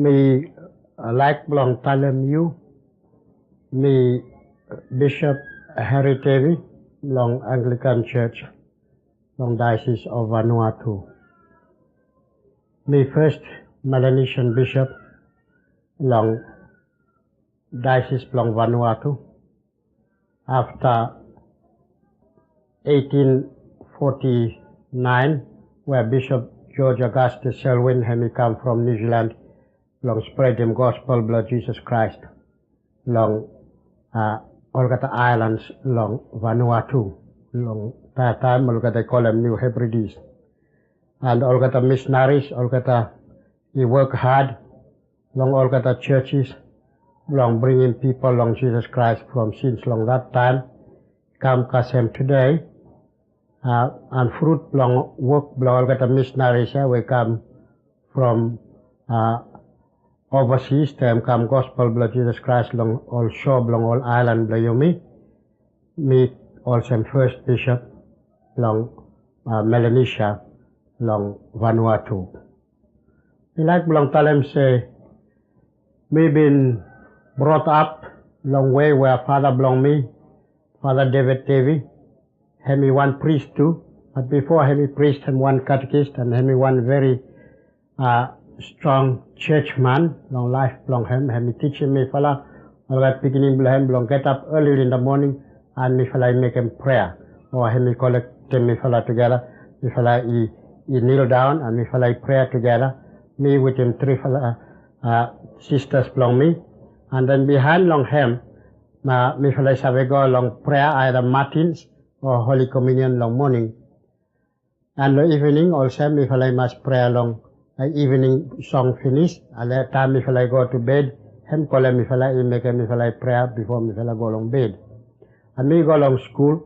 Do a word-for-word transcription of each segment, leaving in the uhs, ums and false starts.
Mi laik blong talem yu, mi Bishop Harry Tevi long Anglican Church long Diocese of Vanuatu. Mi first Melanesian Bishop long Diocese blong Vanuatu. Afta eighteen forty-nine, we Bishop George Augustus Selwyn hemi kam from New Zealand blong spredim gospel blong Jisas Kraes long, a, olgeta aelan long Vanuatu, long taem olgeta i kolem New Hebrides. And olgeta missionaries, olgeta i wok had long olgeta churches blong bringim pipol long Jisas Kraes from sins long that taem kam kasem tede. A, and frut blong wok blong olgeta missionaries ya we kam from, a, overseas, taem kam gospel blong Jisas Kraes long ol shore blong ol aelan blong yumi. Mi olsem first bishop long, a, Melanesia long Vanuatu. Mi laik blong talem se mi bin brought up long wei we fata blong mi, Fata David Tevi, hemi wan pris tu, bat bifo hemi pris hemi wan katekis and hemi wan very, a, strong church man long laef blong hem. Hemi tijim mifala olgeta pikinini blong hem blong getap early in the morning and mifala i mekem prea, o hemi kolektem mifala tugeta, mifala i, i kneel down and mifala i prea tugeta, mi wetem trifala, a, sistas blong mi. And then bihaen long hem, a, mifala i save go long prea, either Matins o Holy Communion long moning. And long evening olsem mifala i mas prea long, a, evening song finis. And then taem mifala i go tu bed, hem kolem mifala, i mekem mifala i prea bifo mifala go long bed. And mi go long skul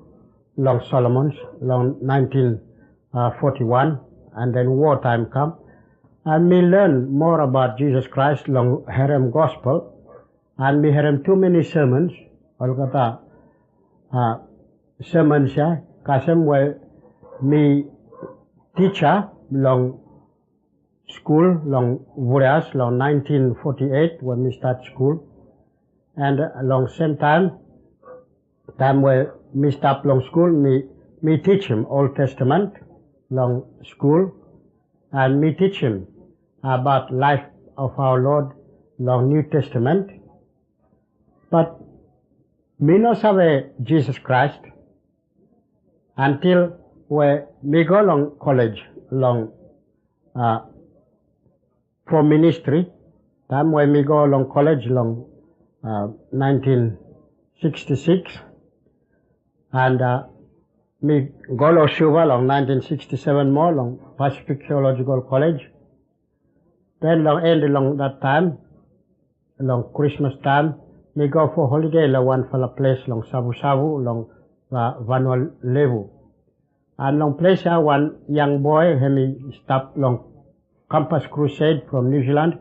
long Solomons long nineteen forty-one, and then war taem kam. And mi learn more about Jisas Kraes long herem gospel. And mi herem tumeni sermons, olgeta, a, sermons ya, kasem we mi tija long skul long Vurias long nineteen forty-eight we mi stat skul. And long sem taem, taem we mi stap long skul, mi, mi tijim Old Testament long skul, and mi tijim about life of our Lord long New Testament. Bat mi no save Jisas Kraes until we mi go long kolej long, a, for ministry. Taem we mi go long kolej long, a, nineteen sixty-six, and, a, mi go long Suva long nineteen sixty-seven moa long Pacific Theological College. Then long en long that taem, long Krismas taem, mi go for holiday long wanfala ples long Savusavu long, a, Vanua Levu. And long ples ya wan yang boe hemi stap long Campus Crusade from New Zealand.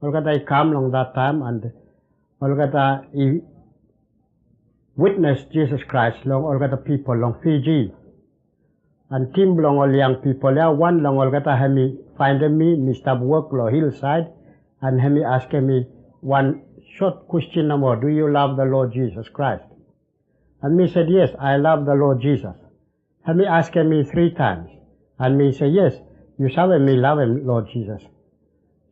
Olgeta i kam long that taem and olgeta i witnes Jisas Kraes long olgeta pipol long Fiji. And tim blong ol yang pipol ya, wan long olgeta hemi faenem mi, mi stap wok long hillside, and hemi askem mi wan sot kwestin nomo, "Do you love the Lord Jesus Christ?" And mi said, "Yes, I love the Lord Jesus." Hemi askem mi tri taems, and mi se, "Yes, yu save mi lavem Lord Jisas.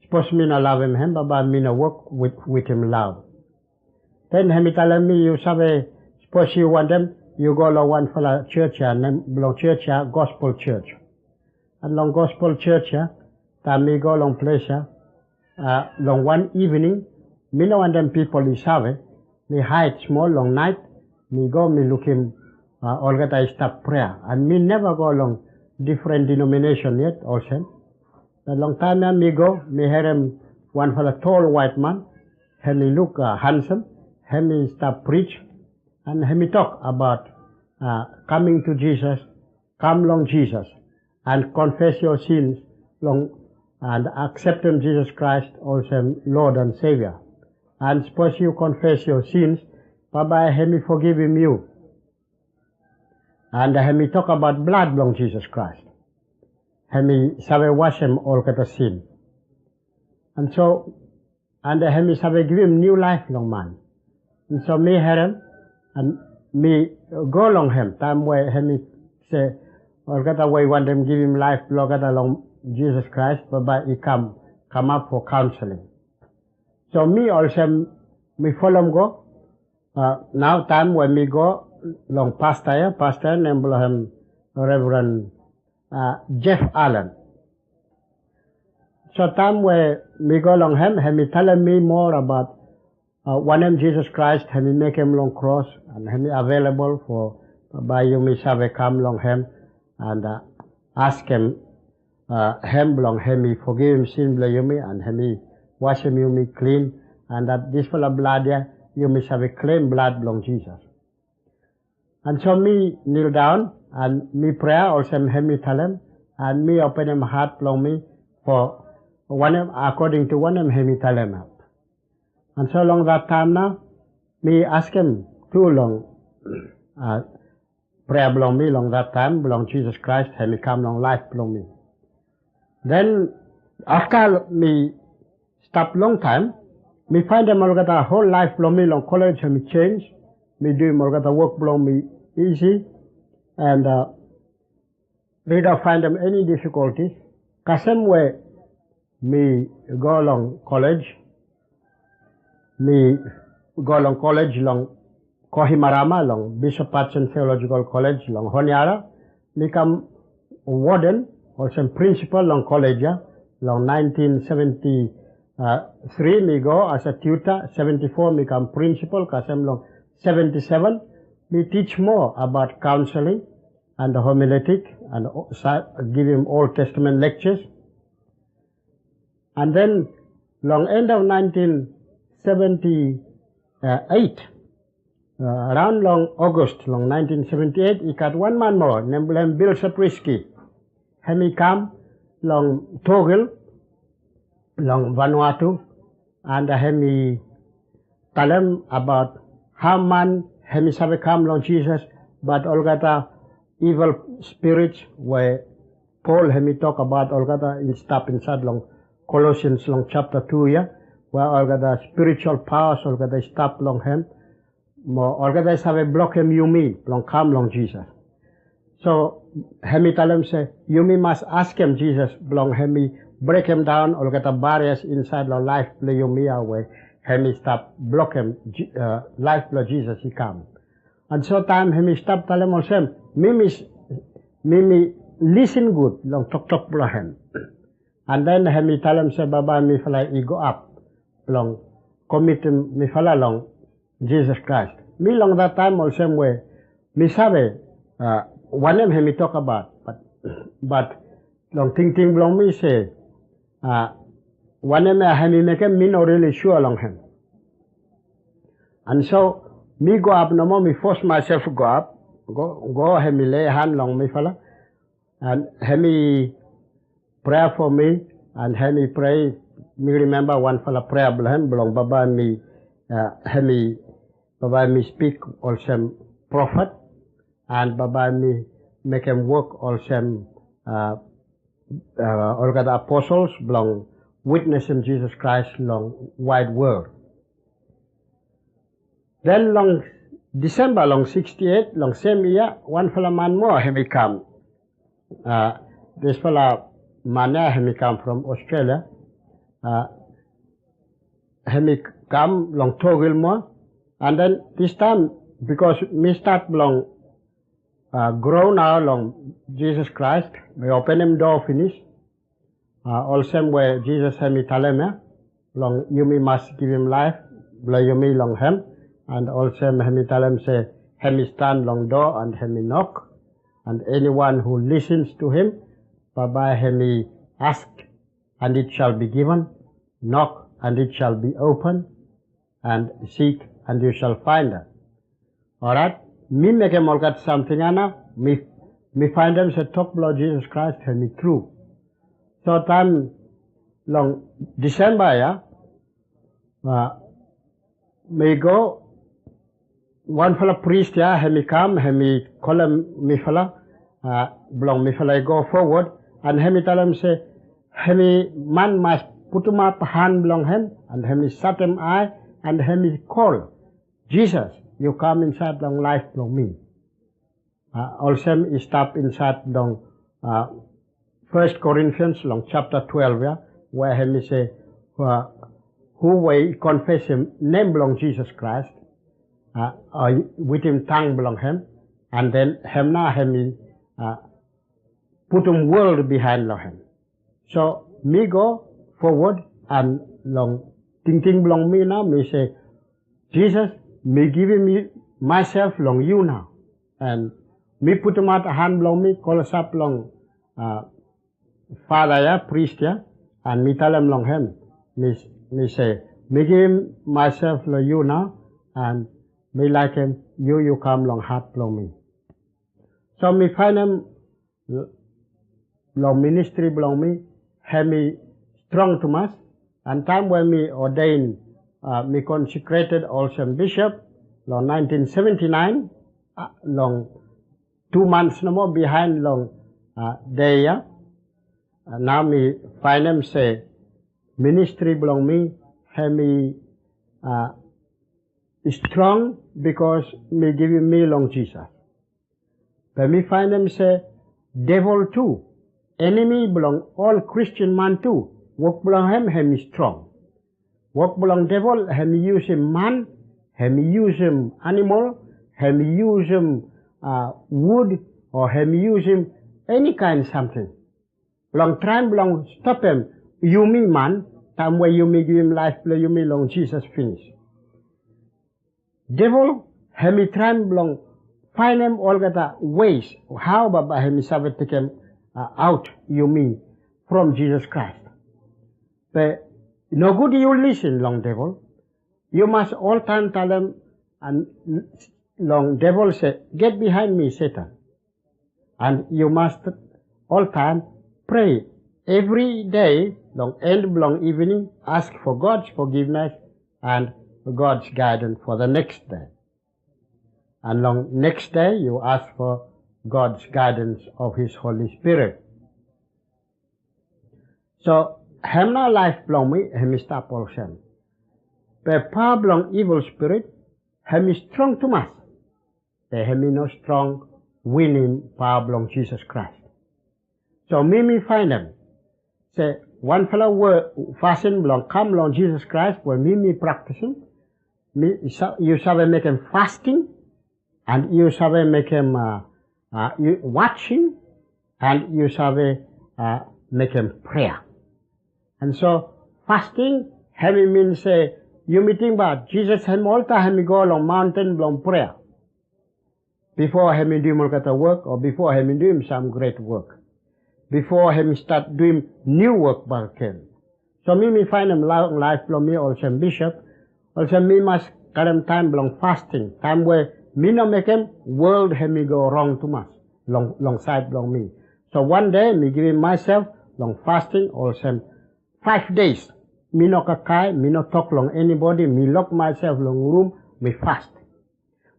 Sapos mi no lavem hem, bambae mi no wok wit, wetem lav." Then hemi talem mi, "Yu save, sapos yu wantem, yu go long wanfala jos ya, nem blong jos ya Gospel Jos." And long Gospel Jos ya, taem mi go long ples ya, a, long wan evening, mi no wantem pipol i save, mi haed smol long naet, mi go mi lukim, a, olgeta i stap prea. And mi neva go long difren denominesen yet olsem. Bat long taem ya mi go, mi harem wanfala tol waet man, hemi luk, a, hansem, hemi stap prij, and hemi tok abaot, a, coming to Jesus, kam long Jisas, and confess your sins long, and akseptem Jisas Kraes olsem Lord and Savior. And sapos yu confess your sins, bambae hemi fogivim yu. And hemi tok abaot blad blong Jisas Kraes. Hemi save wasem olgeta sin. And so, And hemi save givim niu laef long man. And so mi harem, and mi go long hem taem we hemi se olgeta we i wantem givim laef blong olgeta long Jisas Kraes, bambae i kam kamap fo kaonseling. So mi olsem mi folem go. Nao taem we mi go long pasta ya, pasta ya nem blong hem Revren Jeff Allen. So taem we mi go long hem, hemi talem mi moa abaot wanem Jisas Kraes hemi mekem long kros, and hemi avelabol fo bae yumi save kam long hem and askem hem blong hemi fogivim sin blong yumi and hemi wasem yumi klin, and dat disfala blad ya yumi save klem blad blong Jisas. And so mi nildaon and mi prea olsem hemi talem, and mi openem hat blong mi fo wanem, akoding tu wanem hemi talem. And so long dat taem nao mi askem tu long prea blong mi long dat taem blong Jisas Kraes hemi kam long laef blong mi. Den afta mi stap longtaem, mi faenem olgeta hol laef blong mi long kolej hemi jenj. Mi duim olgeta wok blong mi isi, and mi no faenem eni difikoltis. Kasem we mi go long kolej, mi go long kolej long Kohimarama long Bishop Patson Theological College long Honiara. Mi kam woden olsem prinsipol long kolej ya. Long naentin seventi tri mi go as a tiuta, seventi fo mi kam prinsipol, kasem long seventi seven mi tij moa abaot kaonseling and homiletik and givim Old Testament lectures. And then long end of naentin seventi eit, araon long August long naentin seventi eit, i gat wan man moa nem blong hem Bill Zabriskie. Hemi kam long Tokil long Vanuatu, and hemi talem abaot hao man hemi save kam long Jisas, bat olgeta ivil spirits we Pol hemi tok abaot olgeta i stap insaed long Kolosians long japta tu ya, we olgeta spiritual pawas olgeta i stap long hem, mo olgeta i save blokem yumi blong kam long Jisas. So hemi talem se yumi mas askem Jisas blong hemi brekemdaon olgeta barias insaed long laef blong yumi ya we hemi stap blokem laef blong Jisas i kam. And so taem hemi stap talem olsem, mi mi lisin gud long toktok blong hem. And then hemi talem se bambae mifala i go ap blong komitim mifala long Jisas Kraes. Mi long dat taem olsem we mi save wanem hemi tok abaot, bat long tingting blong mi se wanem ya hemi mekem mi no rili sua long hem. And so mi go ap nomo, mi fos maesef go ap, go hemi lehan long mifala, and hemi prea fo mi, and hemi prea, mi rimemba wanfala prea blong hem blong bambae mi, hemi bambae mi spik olsem profet, and bambae mi mekem wok olsem olgeta aposols blong witnesem Jisas Kraes long waed wol. Den long Disemba long siksti eit long sem yia, wanfala man moa hemi kam. Disfala man ya hemi kam from Australia. Hemi kam long Tokil moa. And then distaem, bikos mi stat blong gro nao long Jisas Kraes, mi openem doa finis, olsem we Jisas hemi talem ya, blong yumi mas givim laef blong yumi long hem. And olsem hemi talem se hemi stan long doa and hemi nok. And anyone who listens to him, bambae hemi ask and it shall be given, knock and it shall be open, and seek and you shall find. Orait, mi mekem olgeta samting ya nao, mi faenem se tok blong Jisas Kraes hemi tru. So taem long Disemba ya, mi go, wanfala pris ya hemi kam, hemi kolem mifala blong mifala i go fowod, and hemi talem se hemi man mas putumap han blong hem, and hemi satem ae, and hemi kol, "Jisas, yu kam insaed long laef blong mi." A, olsem i stap insaed long, a, Fes Korintians long japta twelef ya, we hemi se, a, hu we i konfesem nem blong Jisas Kraes, a, a, wetem tang blong hem, and then hem nao hemi, a, putum wod bihaen long hem. So mi go fowod, and long tingting blong mi nao mi se, "Jisas, mi givim maesef long yu nao." And mi putumaot han blong mi klosap long, a, fada ya, pris ya, and mi talem long hem, mi, mi se, "Mi givim maesef long yu nao, and mi laekem yu, yu kam long hat blong mi." So mi faenem long ministri blong mi, hemi strong tumas. And taem we mi ordain, a, mi konsekreted olsem bisop long naentin seventi naen, a, long tu mans nomo bihaen long, a, dei ya, a, nao mi faenem se ministri blong mi hemi, a, strong, bikos mi givim mi long Jisas. Be mi faenem se devil tu, enemi blong ol Kristin man tu, wok blong hem hemi strong. Wok blong devil hemi yusum man, hemi yusum animol, hemi yusum, a, wud, o hemi yusum eni kaen samting blong traem blong stopem yumi man, taem we yumi givim laef blong yumi long Jisas finis. Devil hemi traem blong faenem olgeta ways hao bae, bae hemi save tekem, a, aot yumi from Jisas Kraes. Be nogud yu lisin long devil. Yu mas oltaem talem, and long devil se, "Get behind me, Satan." And yu mas oltaem prea evri dei long en blong ivening, ask for God's forgiveness and God's guidance for the next day. And long neks dei yu ask for God's guidance of His Holy Spirit. So hem nao laef blong mi, hem i stap olsem. Be paoa blong ivil spirit hem i strong tumas. Be hem i no strong winim paoa blong Jisas Kraes. So mi mi faenem se wanfala wok fasin blong kam long Jisas Kraes we mi mi praktisim, mi sa-, yu save mekem fasting, and yu save mekem, a, a, yu watching, and yu save, a, mekem prea. And so fasting hem i min se yumi tingbaot Jisas hem oltaem hem i go long maonten blong prea. Bifo hem i duim olgeta wok, o bifo hem i duim sam gret wok. Bifo hem i stat duim niu wok bakegen. So mi mi faenem long laef blong mi olsem bisop, olsem mi mas karem taem blong fasting, taem we mi no mekem wol hem i go rong tumas long, long saed blong mi. So wan dei mi givim maesef long fasting olsem faef deis. Mi no kakae, mi no tok long enibodi, mi lok maesef long rum, mi fas.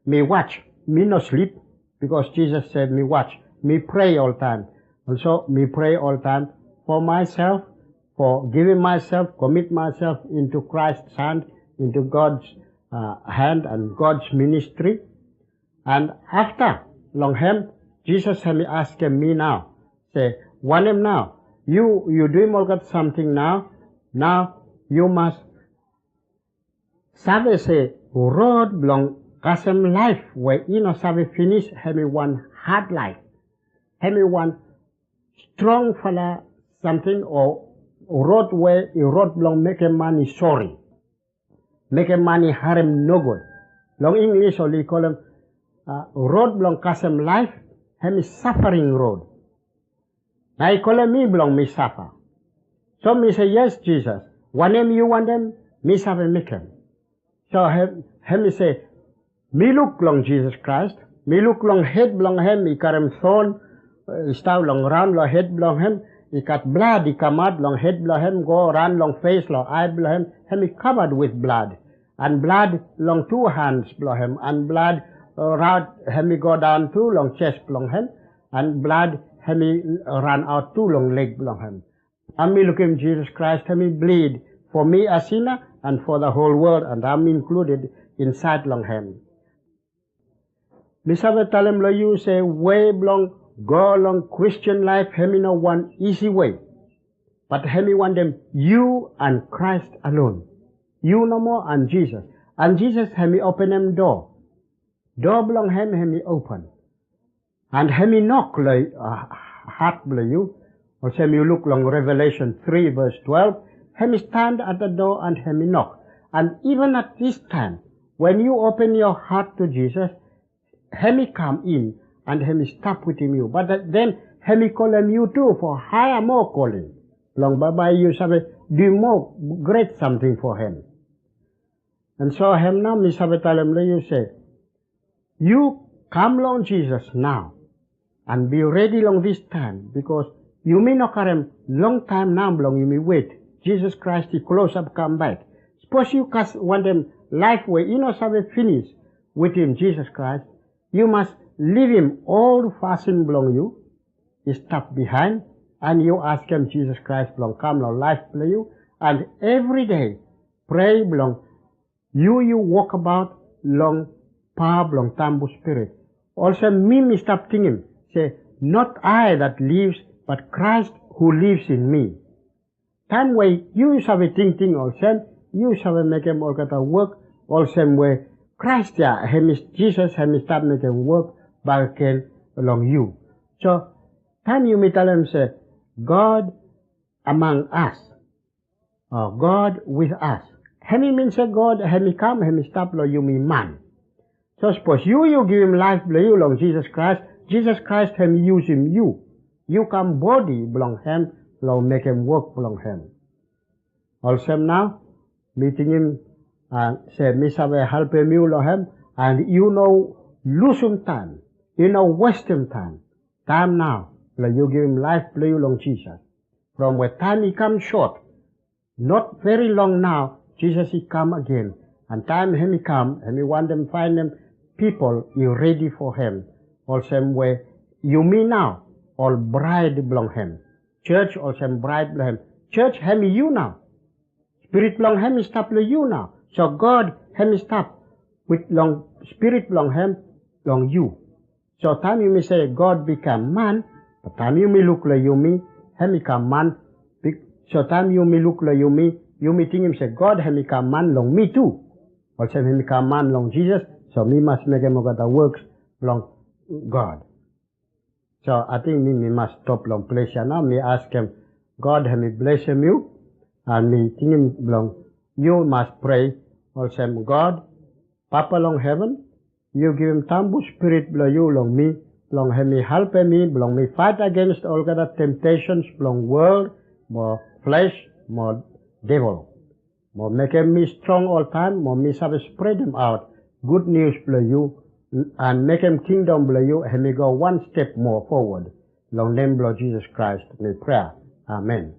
Mi watch, mi no slip, bikos Jisas se mi watch, mi prea oltaem. And so mi prea oltaem for myself, for giving myself, commit myself into Christ's hand, into God's, uh, hand and God's ministry. And afta long hem, Jisas hem i askem mi nao se, wanem nao, yu, yu duim olgeta samting nao, nao yu mas save se rod blong kasem laef we i no save finis hem i wan had laef. Hem i wan strongfala samting, o rod we i rod blong mekem man i sori, mekem man i harem nogud. Long Inglis oli kolem, a, rod blong kasem laef hem i safaring rod. Nao i kolem mi blong mi safa. So mi se, yes Jisas, wanem yu wantem mi save mekem? So hem, hem i se, mi luk long Jisas Kraes, mi luk long hed blong hem i karem ton, i stap long raon long hed blong hem, i gat blad i kamaot long hed blong hem, go raon long fes long ae blong hem, hem i kavaod with blad. And blad long tu hans blong hem, and blad, uh, raon hem i godaon tu long jes blong hem, and blad hem i, uh, ranaot tu long leg blong hem. Taem mi lukim Jisas Kraes, hemi blid for mi a sina and for the whole world, and I'm included inside long hem. Mi save talem long yu se wei blong go long Christian laef hemi no wan isi wei. Bat hemi wantem yu and Kraes alon. Yu nomo and Jisas. And Jisas hemi openem doa. Doa blong hem hemi open. And hemi nok long, uh, hat blong yu. Olsem yu luk long Revelation three verse twelve, hemi stand at the door and hemi nok. And even at this time, when you open your heart to Jesus, hemi kam in and hemi stap wetem yu. But then hemi kolem yu tu for higher more calling. Blong bambae yu save du moa gret samting for hem. And so hem nao mi save talem long yu se, yu kam long Jisas nao, and be ready long this time, because yumi no karem long taem nao blong yumi wet. Jisas Kraes i klosap kambak. Sapos yu kas wantem laef we i no save finis wetem Jisas Kraes, yu mas livim ol fasin blong yu i stap bihaen, and yu askem Jisas Kraes blong kam long laef blong yu, and evri dei prea blong yu, yu wokabaot long paoa blong Tambu Spirit. Olsem mi, mi stap tingim se, not I that lives, but Christ who lives in me. Taem we yu save tingting olsem, yu save mekem olgeta wok olsem we Kraes ya, hemi, Jisas hemi stap mekem wok bakegen long yu. So taem yumi talem se, God among us, o God with us, hemi min se God hemi kam, hemi stap long yumi man. So sapos yu, yu givim laef blong yu long Jisas Kraes, Jisas Kraes hemi yusum yu. Yu kam bodi blong hem long mekem wok blong hem. Olsem nao mi tingim, a, se mi save helpem yu long hem, and yu no lusum taem, yu no westem taem. Taem nao blong yu givim laef blong yu long Jisas. From we taem i kam sot, not very long nao, Jisas i kam agen. And taem hemi kam, hemi wantem faenem pipol i redi fo hem. Olsem we yumi nao ol braed blong hem. Jos olsem braed blong hem. Jos hemi yu nao. Spirit blong hem i stap long yu nao. So God hemi stap wit long Spirit blong hem long yu. So taem yumi se God bikam man, bat taem yumi luk long yumi, hemi kam man. Bi-, so taem yumi luk long yumi, yumi tingim se God hemi kam man long mi tu. Olsem hemi kam man long Jisas, so mi mas mekem olgeta woks blong God. So ating mi, mi mas stop long ples ya nao, mi askem God hemi blesem yu, and mi tingim blong yu mas prea olsem, God, Papa long heven, yu givim Tambu Spirit blong yu long mi, blong hemi helpem mi blong mi faet agens olgeta temptations blong wol, mo fles, mo devil. Mo mekem mi strong oltaem, mo mi save spredemaot gud nius blong yu, and mekem kingdom blong yu hemi go wan step moa fowod. Long nem blong Jisas Kraes mi prea. Amen.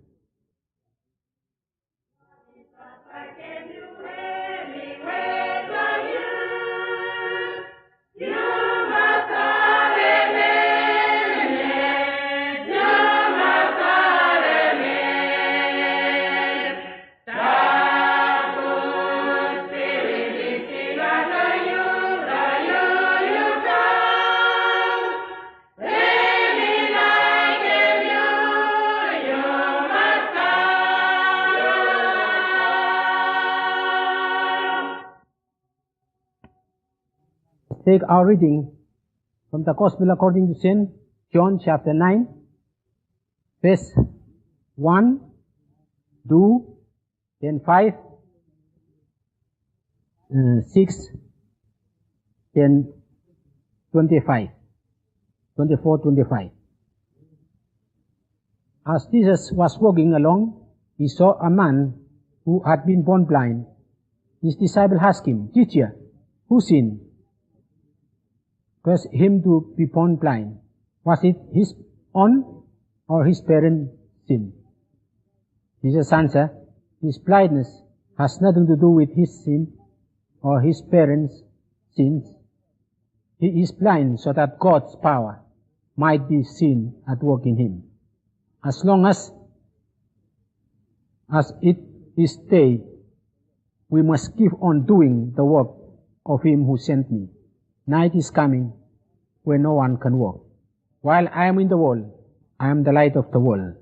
Take our reading from the Gospel according to Saint John chapter nine, verse one, two, then five, uh, six, then twenty-five, twenty-four, twenty-five. As Jesus was walking along, he saw a man who had been born blind. His disciple asked him, "Teacher, who sinned, caused him to be born blind? Was it his own or his parents' sin?" Jesus answered, "His blindness has nothing to do with his sin or his parents' sins. He is blind so that God's power might be seen at work in him." As long as As it is day, we must keep on doing the work of him who sent me. Night is coming when no one can work. While I am in the world, I am the light of the world.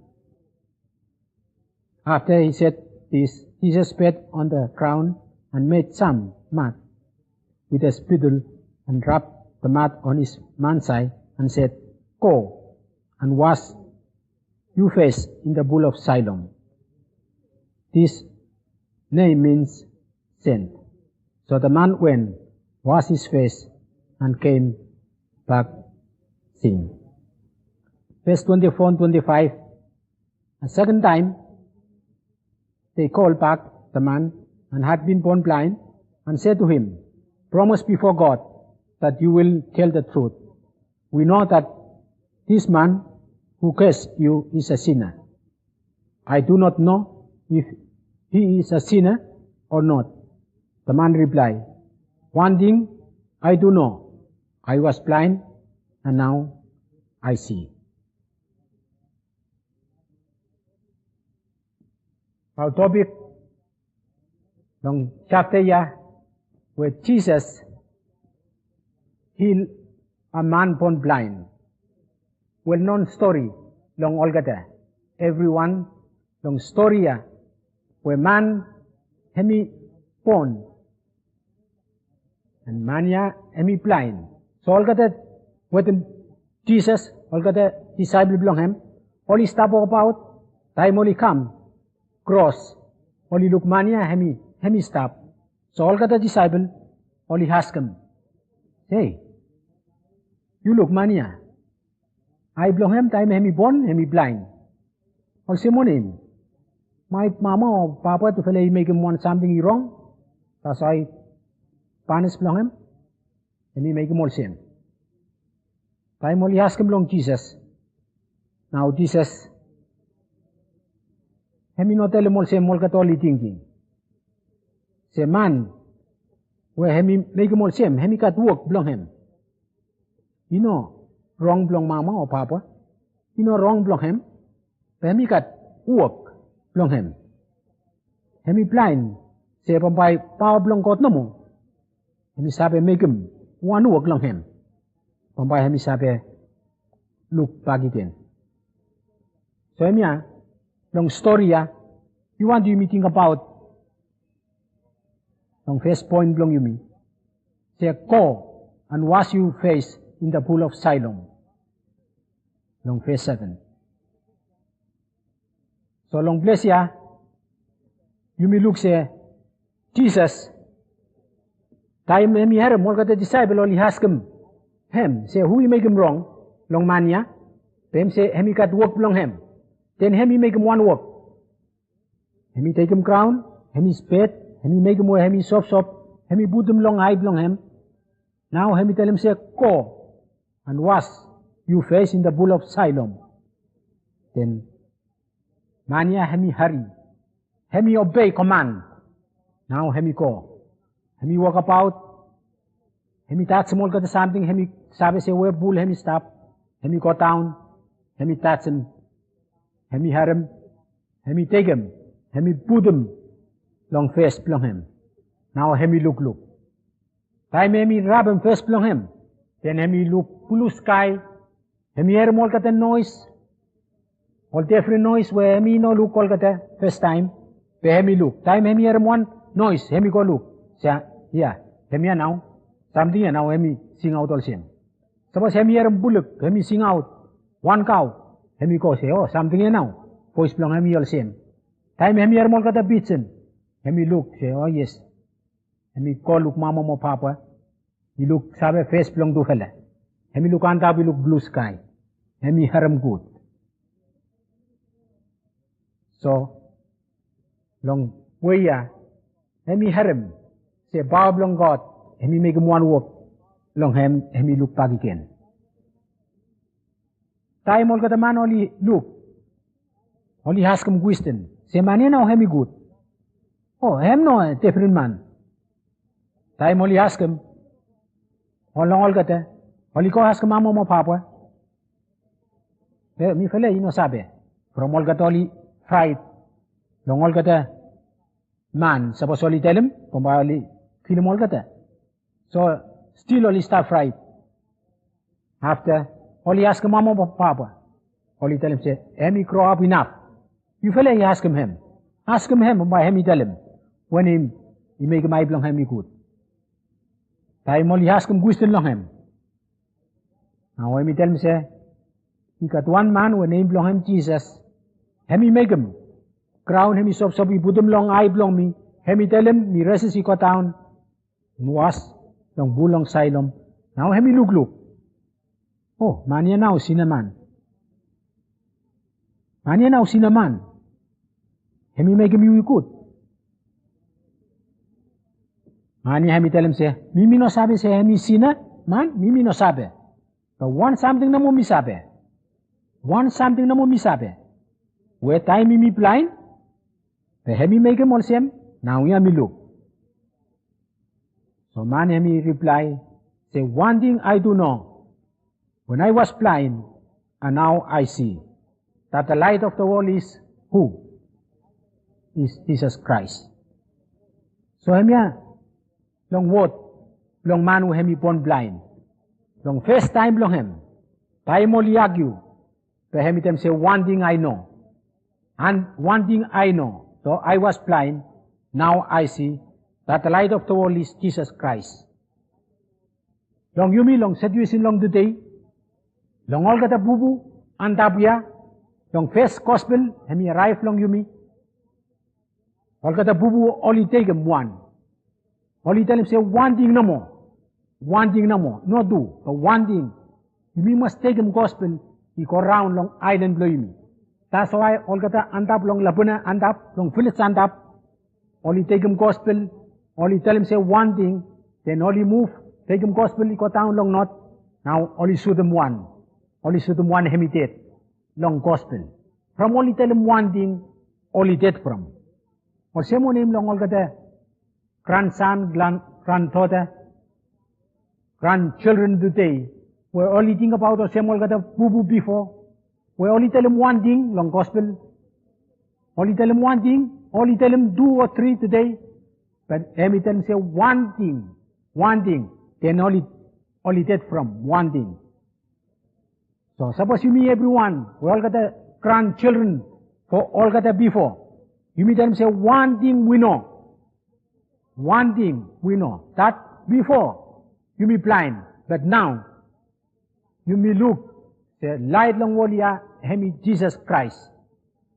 After he said this, Jesus spat on the ground and made some mud with a spittle and rubbed the mud on his man's eye and said, "Go and wash your face in the pool of Siloam." This name means sent. So the man went, washed his face, and came back seeing. Verse twenty-four and twenty-five. A second time, they called back the man and had been born blind and said to him, "Promise before God that you will tell the truth. We know that this man who cursed you is a sinner." "I do not know if he is a sinner or not," the man replied. "One thing I do know, I was blind and now I see." Our topic long chapter ya, where Jesus heal a man born blind. Well known story long olgeta. Everyone long story ya, where man hemi born, and man ya hemi blind. So olgeta wetem Jesus, olgeta disaepol blong hem, oli stap wokbaot. Taem oli kam kros, oli luk man ya hemi, hemi stap. So olgeta disaepol oli askem, "Hei, yu luk man ya? Ae blong hem taem hemi born hemi blaen. Olsem wanem? Maet mama o papa tufala i mekem wan samting i rong, taswe panis blong hem hemi mekem olsem." Taem oli askem long Jisas, nao Jisas hemi no talem olsem olgeta oli tingting. Se man we hemi mekem olsem hemi gat wok blong hem. I no rong blong mama o papa. I no rong blong hem. Be hemi gat wok blong hem. Hemi blaen, se bambae paoa blong God nomo hemi save mekem wan wok long hem. Bambae hemi save luk bakegen. So hemia long stori ya, mi wantem yumi tingbaot long fes poen blong yumi. Se, "Go and wash your face in the pool of Siloam." Long fes seven. So long ples ya yumi luk se Jisas, taem hemi harem olgeta disaepol oli askem hem se hu i mekem rong long man ya, be hem se hemi gat wok blong hem. Den hemi mekem wan wok. Hemi tekem graon, hemi spet, hemi mekem we hemi sopsop, hemi putum long ae blong hem. Nao hemi talem se, "Go and wash your face in the pool of Siloam." Den man ya hemi hari, hemi obei koman. Nao hemi go, hemi wokabaot, hemi tajem olgeta samting hemi save se we pul hemi stap. Hemi godaon, hemi tajem, hemi harem, hemi tekem, hemi putum long fes blong hem. Nao hemi lukluk. Taem hemi rabem fes blong hem, den hemi luk blu skae. Hemi harem olgeta noes, ol defren noes we hemi no luk olgeta fastaem. Be hemi luk, taem hemi harem wan noes hemi go luk. Se ya, hemia nao, samting ya nao hemi singaot olsem. Sapos hemi harem buluk hemi singaot, wan kao, hemi go se, "O, samting ya nao voes blong hem i olsem." Taem hemi harem olgeta pijen, hemi luk se, "O yes." Hemi go luk mama mo papa. I luksave fes blong tufala. Hemi luk antap i luk blu skae. Hemi harem gud. So long wei ya hemi harem se paoa blong God hemi mekem wan wok long hem, hemi luk bakegen. Taem olgeta man oli luk, oli askem kwesten se, "Man ya nao hemi gud? O hem no defren man?" Taem oli askem, ol long olgeta oli go askem mama mo papa. Be mifala i no save from olgeta oli fraet long olgeta man, sapos oli talem bambae oli kilim olgeta. So stil oli stap fraet. Afta oli askem mama o papa, oli talem se, "Hem i groap inap. Yufala i askem hem. Askem hem, bambae hem i talem wanem i mekem ae blong hem i gud." Taem oli askem kwestin long hem, nao hem i talem se, "I gat wan man we nem blong hem Jisas. Hem i mekem graon hem i sopsop i putum long ae blong mi. Hem i talem mi resis i godaon was long bul long Saelom." Nao hem i lukluk. O, man ya nao sina man. Man ya nao sina man. Hem i mekem yu i gud. Man ya hem i talem se, "Mi mi no save se hem i sina man, mi mi no save. Be wan samting nomo mi save. Wan samting nomo mi save. We taem yumi blaen, be hem i mekem olsem, nao ya mi luk." So man hem i riplae se, "Wan ting ae do nao. When ae was blaen, and nao ae si, that the light of the world is who? Is Jisas Kraes." So hemia long wod blong man we hem i bon blaen. Long fes taem blong hem, taem oli agiu, be hem i talem se, "Wan ting ae no. And wan ting ae no. Though ae was blaen, nao ae si, that the light of the world is Jisas Kraes." Long yumi long situesen long tede, long olgeta bubu antap ya, long fes gospel hem i araev long yumi, olgeta bubu oli tekem wan. Oli talem se, "Wan ting nomo. Wan ting nomo, no tu, be wan ting. Yumi mas tekem gospel i goraon long aelan blong yumi." Taswae olgeta antap long Labona antap, long vilej antap, oli tekem gospel, oli talem se, "Wan ting." Den oli muv, tekem gospel i godaon long not. Nao oli sutum wan. Oli sutum wan hem i ded long gospel. From oli talem wan ting, oli ded from. Olsem wanem long olgeta gransan, grandota, grandchildren tede, we oli tingbaot olsem olgeta bubu bifo, we oli talem wan ting long gospel. Oli talem wan ting, oli talem tu o tri tede, be hem i talem se, "Wan ting, wan ting." Den oli, oli ded from wan ting. So sapos yumi evriwan we olgeta granchildren fo olgeta bifo, yumi talem se, "Wan ting wi no. Wan ting wi no. Dat bifo yumi blaen, be nao yumi luk se laet long wol ya hem i Jisas Kraes."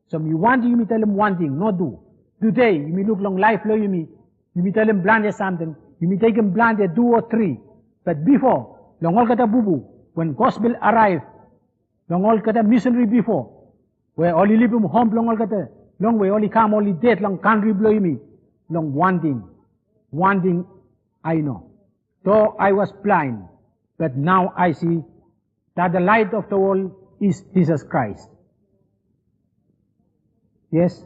So mi wantem yumi talem wan ting, no tu. Tede yumi luk long laef blong yumi, yumi talem plante samting, yumi tekem plante tu o tri. Be bifo, long olgeta bubu, wen gospel araev long olgeta misinari bifo, we oli libum hom blong olgeta longwe, oli kam oli ded long kantri blong yumi, long wan ting, wan ting ae no. Though I was blind, but now I see that the light of the world is Jesus Christ. Yes.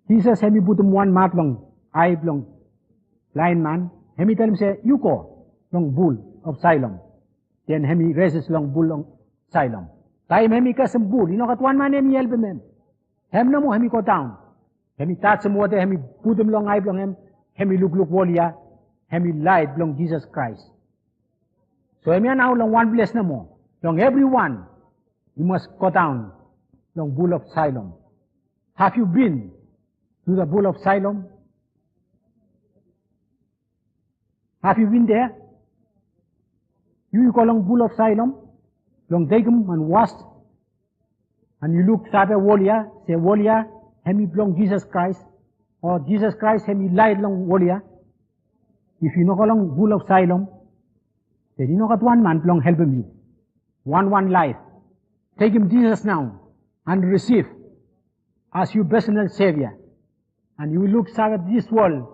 Jisas hem i putum wan mak long ae blong blaen man, hem i talem se, "Yu go long bul of Saelom." Den hem i resis long bul long Saelom. Taem hem i kasem bul, i no gat wan man hem i helpem hem. Hem nomo hem i godaon. Hem i tajem wota, hem i putum long ae blong hem, hem i lukluk wol ya, hem i laet blong Jisas Kraes. So hemia nao long wan ples nomo, long evriwan i mas godaon long bul of Saelom. Have you been to the bul of Saelom? Have you been there? Yu i go long bul of Saelom blong tekem an was, an yu luksave wol ya, se wol ya hem i blong Jisas Kraes, o Jisas Kraes hem i laet long wol ya. If yu no go long bul of Saelom, den i no gat wan man blong helpem yu. Wan wan laef. Tekem Jisas nao an risiv as yu pesonal Sevia. An yu luksave dis wol,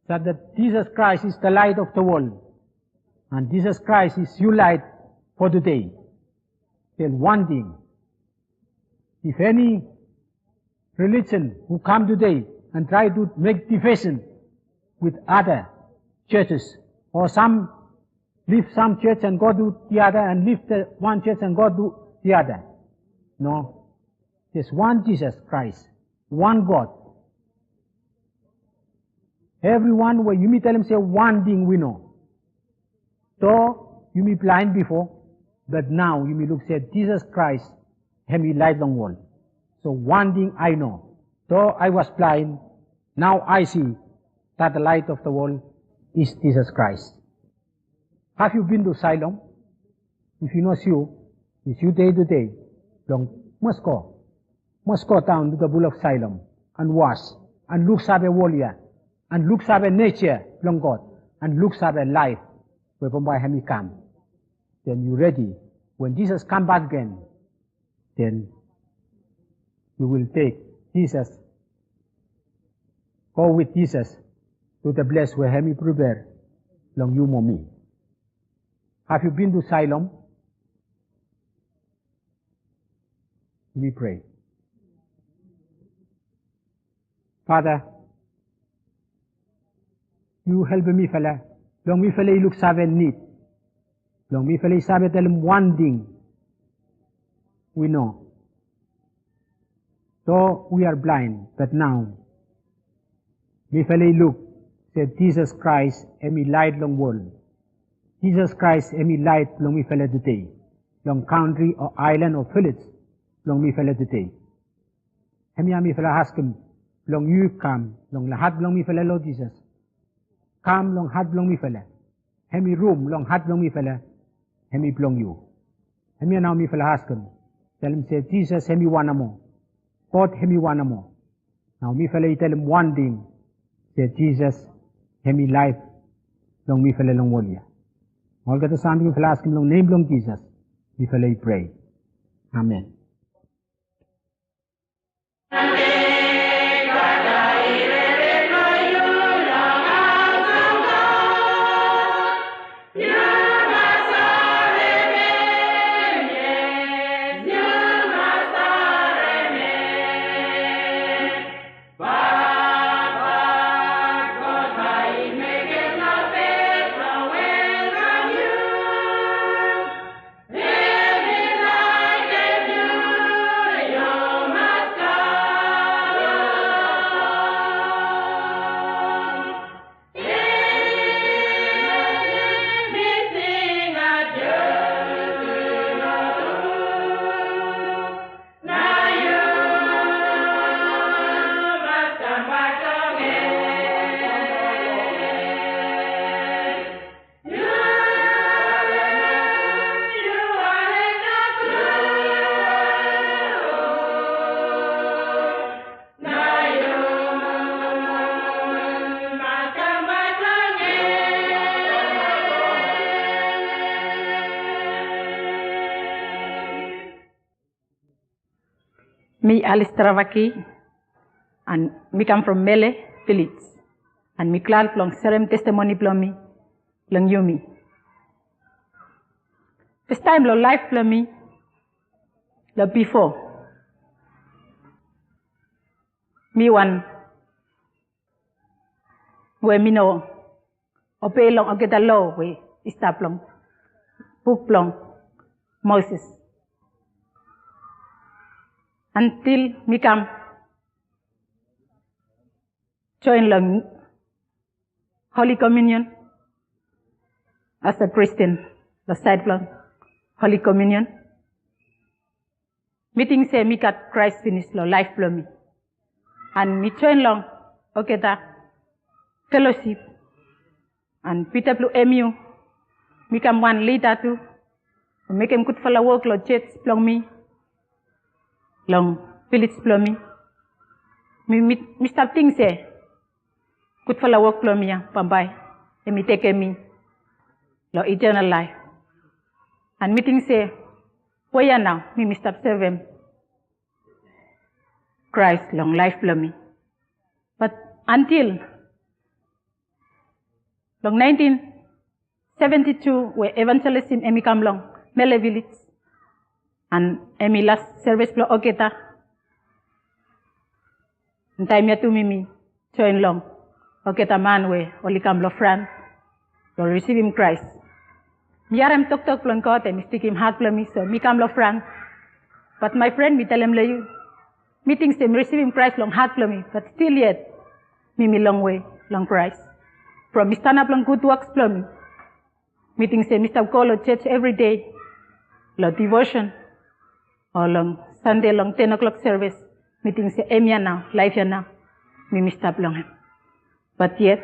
that Jesus Christ is the light of the world. And Jesus Christ is your light for today. Then one thing, if any religion who come today and try to make division with other churches, or some leave some church and go to the other, and leave the one church and go to the other. No. There's one Jesus Christ. wan God. Evriwan we yumi talem se wan ting wi no. Do yumi blaen bifo, bat nao yumi luk se Jisas Kraes hemi laet long wol. So wan ting I know, though I was blind, now I see that the light of the world is Jesus Christ. Have you been to Siloam? If yu no sua, it's your day today. Blong must go. Must go down to the pool of Siloam and wash and luksave wol ya and luksave nature blong God and luksave laef we bambae hemi kam. Then yu redi. When Jisas kambak agen, then yu will tek Jisas, go with Jesus to the place we hemi prepare long yu mo mi. Have you been to Siloam? Yumi prea. Fata, yu helpem mifala blong mifala i luksave nid blong mifala i save talem wan ting wi no. Though we are blind, but now mifala i luk se Jisas Kraes hemi laet long wol. Jisas Kraes hemi laet blong mifala tede, long kantri o aelan o vilej blong mifala tede. Hemia mifala askem blong yu kam long hat blong mifala, Lord Jisas. Kam long hat blong mifala. Hemi rum long hat blong mifala hemi blong yu. Hemia nao mifala askem, talem se Jisas hemi wan nomo. God hemi wan nomo. Nao mifala i talem wan ting, se Jisas hemi laef blong mifala long wol ya. Olgeta samting mifala askem long nem blong Jisas mifala i prea. Amen. Mi Alice Travaki, and mi kam from Mele vilej, and mi glad blong serem testimoni blong mi long yumi. Fastaem long laef blong mi, long bifo, mi wan we mi no obei long olgeta loa we i stap long buk blong Moses. Antil mi kam joen long Holy Communion as a Christian, long saed blong Holy Communion. Mi ting se mi gat Kraes finis long laef blong mi. And mi joen long olgeta felosip. And Pita blong M U, mi kam wan lida tu, mekem gudfala wok long jos blong mi, long vilej blong mi. Mi, mi, mi stap ting se gudfala wok blong mi ya bambae hemi tekem mi long eternal laef. And mi ting se we ya nao mi, mi stap sevem Kraes long laef blong mi. Bat antil long naentin seventi tu we evanjelis hemi kam long Mele vilej, and hemi las sevis blong olgeta. Taem ya tu mi, mi joen long olgeta man we oli kam long fran blong risivim Kraes. Mi harem toktok blong God hemi stikim hat blong mi, so mi kam long fran. Bat maet fren, mi talem long yu, Mi ting se mi risivim Kraes long hat blong mi, bat stil yet mi mi longwe long Kraes. From mi stanap long gud woks blong mi, mi ting se mi stap go long jos evri dei long devotion o long Sande long ten o'clock service. Mi ting se hemia nao laef ya nao mi mi stap long hem. Bat yet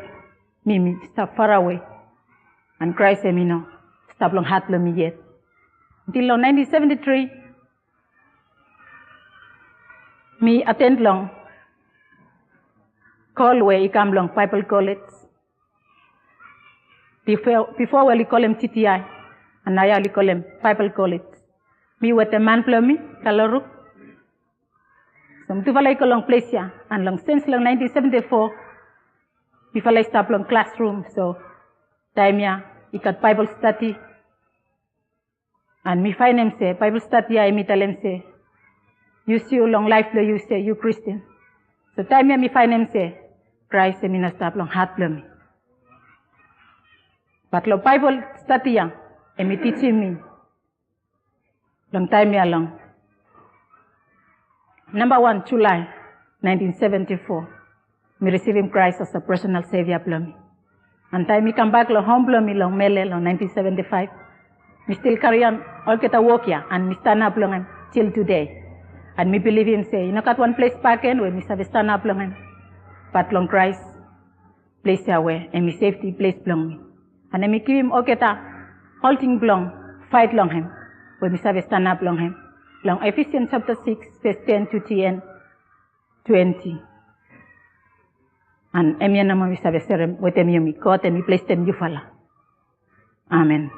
mi mi stap farawe, and Kraes hem i no stap long hat blong mi yet. Until long nineteen seventy-three mi aten long kol we i kam long Baebol Kolej. Bifo we oli kolem G T I, and nao ya oli kolem Baebol Kolej. Mi wetem man blong mi, Kaloruk. So mitufala i go long ples ya, and long sens long nineteen seventy-four mifala i stap long klasrum. So taem ya i gat Baebol stadi, and mi faenem se Baebol stadi ya hem i talem se yu si long laef blong yu se yu Kristin. So taem ya mi faenem se Kraes hem i no stap long hat blong mi. Bat long Baebol stadi ya hem i tijim mi long taem ya long namba wan Julae nineteen seventy-four, mi risivim Kraes as a personal Sevia blong mi. And taem mi kambak long hom blong mi long Mele long nineteen seventy-five, mi stil kariaon olgeta wok ya, and mi stanap long hem til tude. And mi bilivim se i no gat wan ples bakegen we mi save stanap long hem bat long Kraes. Ples ya we hem i sefti ples blong mi, and hem i givim olgeta holting blong faet long hem we mi save stanap long hem long Efesian japta sikis ves ten tu T N twenti. And hemia nomo mi save serem wetem yumi. God hem i blesem yufala. Amen.